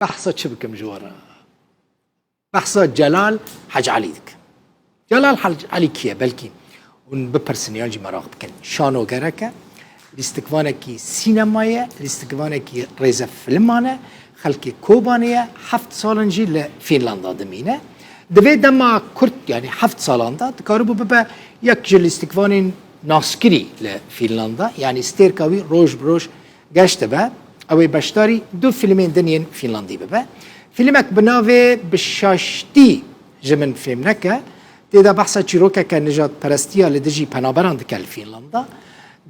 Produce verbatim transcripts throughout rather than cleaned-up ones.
Behsa çi bikim ji we re? Behsa Celal Hec Elî dikim. Celal Hec Elî kî ye? Belkî hûn bipirsin yan jî meraq bikin. Şanogerek e, lîstikvanekî sînema ye, lîstikvanekî rêzefilman e, xelkê Kobanê ye, heft sal in jî li Fînlanda dimîne. Di vê dema kurt, yanî heft salan de, dikaribû bibe yek ji lîstikvanên naskirî li Fînlanda, yanî stêrka wî roj bi roj geş dibe, ew ê beşdarî du fîlmên din yên fînlandî bibe. Fîlmek bi navê Bi Şaştî Ji Min Fêm Neke, tê de behsa çîrokeke nijadperestiya li dijî penaberan dike li Fînlanda.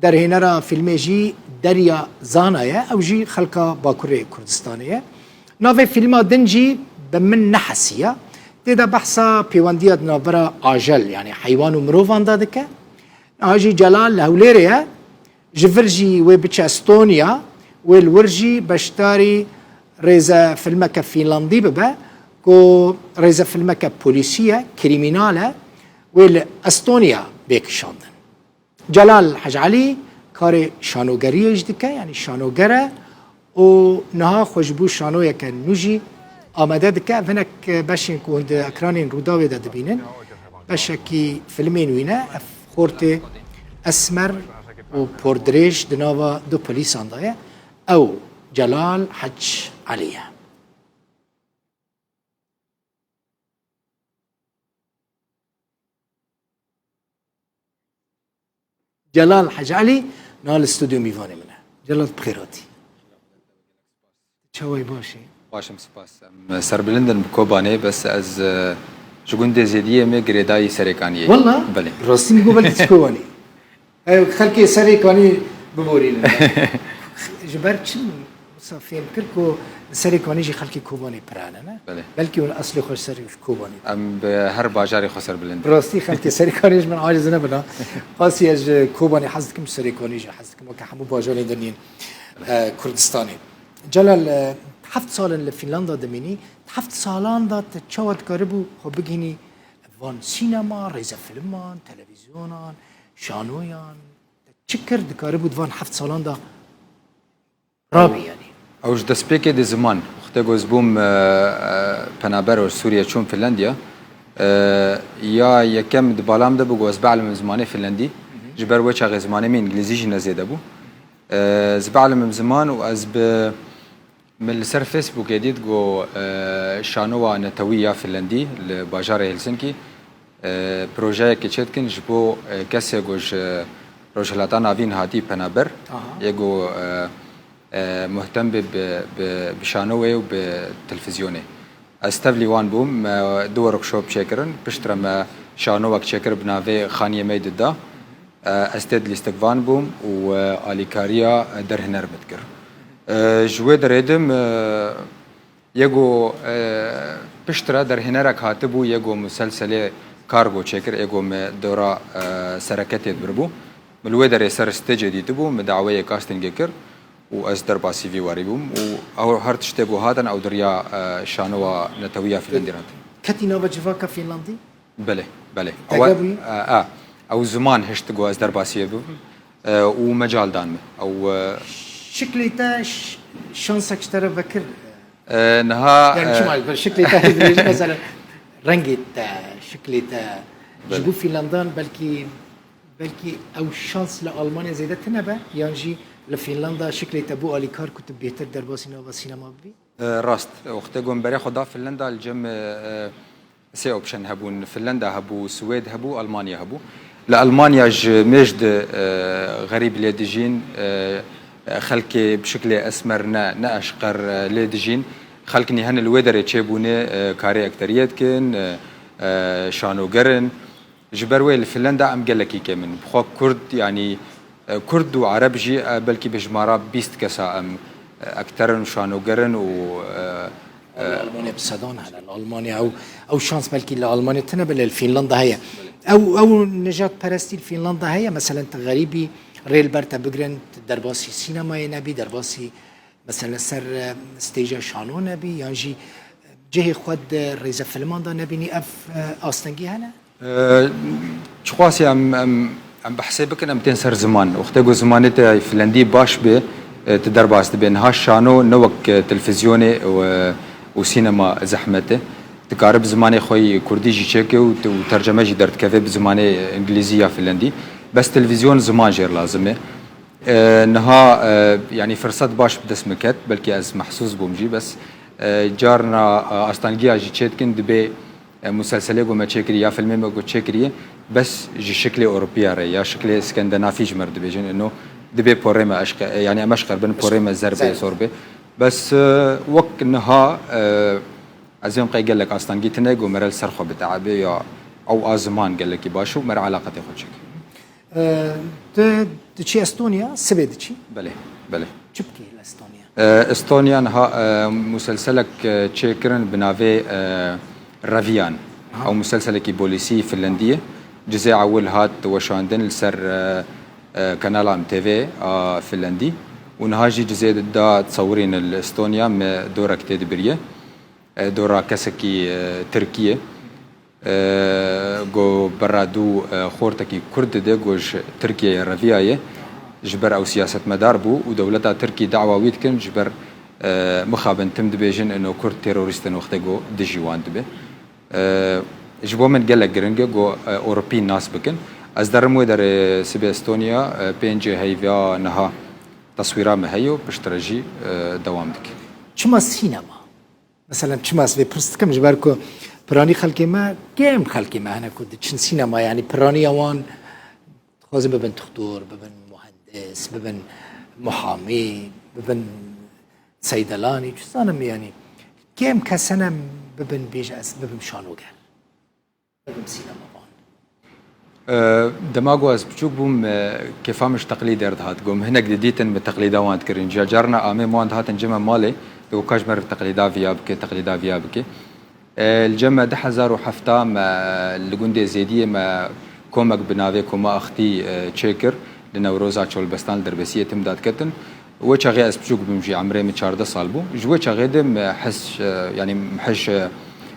Derhênera fîlmê jî Derya Zana ye, ew jî xelka Bakurê Kurdistanê ye. Navê fîlma din jî Bi Min Nehesiya. Tê de behsa pêwendiya di navbera ajel, yanî heywan û mirovan de dike. Niha jî Celal li Hewlêrê ye. Ji vir jî wê biçe Estonya, wê li wir jî beşdarî rêzefilmeke fînlandî bibe, ku rêzefilmeke polîsî ye, krîmînal e, wê li Estonya bê kişandin. Celal Hec Elî karê şanogeriyê jî dike, yanî şanoger e û niha xwe ji bo şanoyeke nû jî amade dike. Ev hinek beşên ku hûn di ekranên Rûdawê de dibînin, beşekî filmên wî ne. Ev xortê esmer û pordirêj di nava du polîsan de ye. Ew Celal Hec Elî ye. Celal Hec Elî niha li stûdyo mîvanê min e. Celal, bi xêr hatî. Çawa yî, baş î? Baş im, spas. Em serbilind in bi Kobanê, bes ez, e, ji gundê Zêdiyê me girêdayî Serêkaniyê. Wela? Belê. Rastî min got belkî tu ji Kobanê. Ew xelkê Serêkanî biborînin. Ji ber çi min wisa fêm kir ku Serêkanî jî xelkê Kobanê pir hene, ne? Belê. Belkî hûn eslê xwe ji Serê, ji Kobanê. Em bi her bajarê xwe serbilind in. Bi rastî xelkê Serêkanî ji min aciz nebin ha. Qasî ez ji Kobanê hez dikim, ji Serêkanî jî hez dikim. Weke hemû bajarên din yên, e, Kurdistanê. Celal, e, heft sal in li Fînlanda dimînî. Heft salan de te çawa dikaribû xwe bigihînî van sînema, rêzefilman, televîzyonan, şanoyan? Te çi kir dikaribû di van heft salan de rabî, yanî? Ew ji destpêkê de ziman. Wextê ku ez bûm, e, e, penaber û ji Sûriye çûm Finlandiya, e, ya yekem di bala min de bû ku ez bielmim zimanê Finlandî. Ji ber wê çaxê zimanê min îngilîzî jî ne zêde bû. E, ez bielmim ziman û ez bi Min li ser Facebookê dît ku, e, şanowa netewî ya Finlandî li bajarê Helsinkî, e, projeyekê çêdikin ji bo, e, kesê ku ji Rojhilata Navîn hatî penaber, Aha. yê ku, e, e, muhtem be bi, bi, bi şanowê û bi televîzyonê. Ez tevlî wan bûm, me du workshop çêkirin, piştre me şanowek çêkir bi navê Xaniyê Meydid da. E, ez tê di lîstikvan bûm û, e, alîkariya derhêner min dikir. E, ji wê derê de me, yê ku, e, piştre derhênerek hatibû, yê ku muselselê Kargo çêkir, yê ku me dora, e, sereke tê dibiribû. Min li wê derê ser stêcê dîtibû, min daweyê castingê kir û ez derbasî vî warî bûm û ew her tiştê ku hatin ew di riya, e, şanowa netewî ya Fînlandî re hatin. Ketî nava civaka Fînlandî? Belê, belê. Tege Ew, bûyî? e, e, ew ziman hişt ku ez derbasiyê bibim, e, û mecal dan min. Ew, e, Şiklê te ş-, şansek ji te re vekir? E, niha, Yani e, çima, şiklê te, mesela, rengê te, şiklê te, ji Belê. bo Fînlandan belkî, belkî ew şans li Almanya zêde tune be, yan jî li Fînlanda şiklê te bû alîkar ku tu bêhtir derbasî nava sînema bibî? E, rast. Wextê ku min berê xwe da Finlanda, li cem, e, e, sê option hebûn. Finlanda hebû, Swêd hebû, Almanya hebû. Li Almanya ji mêj de, e, xerîb lê dijîn, e, xelkê bi şiklê esmer ne, ne eşqer, e, lê dijîn. Xelk nî hene li wê derê çêbûne, e, karê ekteriyê dikin, e, e, şanoger in. Ji ber wê li Finlanda em gelekî kêm in. Bi xwe Kurd, yanî, e, Kurd û Ereb jî, e, belkî bi jimara bîst kesa em, e, ekter in, şanoger in û, e, e, Li Almanya bi sedan hene. Li Almanya ew, ew şans belkî li Almanya tune be, lê li Finlanda heye. Ew, ew nijadperestî li Finlanda heye. Meselen, tu xerîbî, rê li ber te bigirin, tu derbasî sînemayê nebî, derbasî Mesela ser, e, stêja şano nebî, yan jî, e, cihê xwe di rêzefilman de nebînî, ev, e, astengî hene? E, çiqasî em, em, em behsê bikin, em tên ser ziman. Wextê ku zimanê te filendî baş be, Tu derbas dibe. Niha şano ne wek, e, televîzyonê û, e, û sînema zehmet e. Dikare bi zimanê xwe yî kurdî jî çêke û, û terceme jî derdikeve bi zimanê îngilîzî ya finlendî. Bes televîzyon ziman jêr lazim e. E, niha, e, yanî firset baş bi dest min ket, belkî ez mehsûs bûm jî, bes, e, carna, e, astangiya jî çêdikin, dibê, e, muselselê ku me çêkirî ya filmê me ku çêkiriye, bes ji şiklê Ewropiya re ya şiklê Skandinafî ji me re dibêjin, ino dibê porê me eşqe-, e, yanî em eşqer bin, porê me zer bê, zor bê. Bes, e, wek niha, e, ez êm qey gelek astengî tine ku me re li ser xwe biteebe ya ew a ziman gelekî baş û me re eleqetê xwe çêke. E, tu diçî Estonya, sibê diçî? Belê, belê. Çi bikî li Estonya? E, Estonya niha, e, muselselek, e, çêkirin bi navê, e, Reviyan. Ew muselselekî polîsî Finlendî ye. Cizê ewil hat weşandin li ser, e, e, kanala M T V a Finlendî. Û niha jî cizê da tsewirîn li Estonya me dorek tê dibiriye. E, dora kesekî, e, Tirkî ye. E, ku bera dû, e, xortekî Kurd dide ku ji Tirkiyeyê reviyaye, ji ber ew siyasetmedar bû û dewleta Tirkî dawa wî dikin, ji ber, e, mixabin tim dibêjin ino Kurd terorîst in wextê ku dijî wan dibe. E, ji bo min gelek giring e ku, e, Ewropî nas bikin. Ez derim wê derê sibê Estonya, e, pêncê heyva niha teswîra me heye û piştre jî, e, dewam dike. Çima sînema? Meselen, çima ez vê pirs dikim? Ji ber ku piranî xelkê me, kêm xelkê me hene ku diçin sînema, yanî piraniya wan dixwazin bibin dixtor, bibin muhendis, bibin muhamî, bibin seydelanî, çi zanim, yanî kêm kes hene bibin, bêje ez bibim şanoger. Bibim sînema van. E, dema ku ez biçûk bûm, e, kêfa min ji teqlîdê re dihat. Ku min hinek didîtin, min teqlîda wan dikirin. Ca carna amê wan dihatin cem me malê, digot ka ji me re teqlîda viya bike, teqlîda viya bike. E, li cem me du hezar û heft me li gundê Zêdiyê me komek bi navê Koma Axtî, e, çêkir. Li Newroza Çolbestan li Derbesiyê tim dadiketin. Wê çaxê ez biçûk bûm jî, emrê min çardeh sal bû. Ji wê çaxê de me hez, e, yanî me hez, e,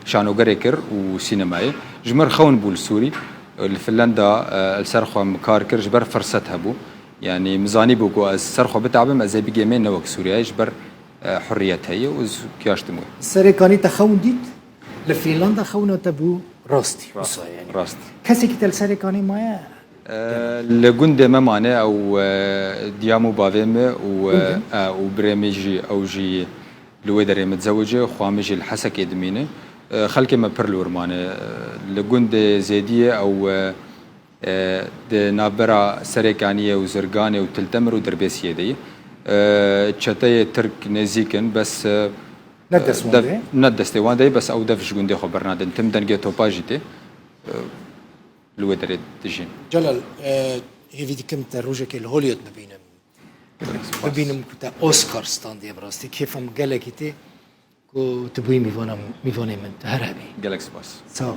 şanogerê kir û sînemayê. Ji min re xewn bû li Sûrî, e, li Finlanda, e, li ser xwe min kar kir, ji ber firset hebû. Yanî min zanîbû ku ez ser xwe bitabim, ez ê bigêmê ne wek Sûriyeyê, ji ber, e, hurriyet heye û ez giyaştim wê. Serê kanî te xewn dît? Li Finlanda xewna te bû rastî, wisa yanî. Rast. Kesekî te li Serê Kanî maye? E, li gundê me mane, ew, e, diyam û bavê me û, e, e, û birê min jî, ew jî li wê derê min dizewicî, xwa min jî li Hesekê dimîne. E, xelkê me pir li wir mane. E, li gundê Zêdiyê ew, e, e, di navbera Serê Kaniyê û Zirganê û Til Temir û Dirbêsiyê de ye. E, çeteyê Tirk nêzîk in, bes, e, ne dest wan de ye? Ne destê wan de ye, bes ew dev ji gundê xwe bernadin. Tim dengê topa jî tê. E, li wê derê dijîn. Celal, e, hêvî dikim te rojekê li Hollywood bibînim. Gelek spas. Bibînim ku te Oscar standiye, bi rastî kêfa min gelekî tê ku tu bûyî mîvana, mîvanê min. Tu her hebî. Gelek spas. Sağ ol.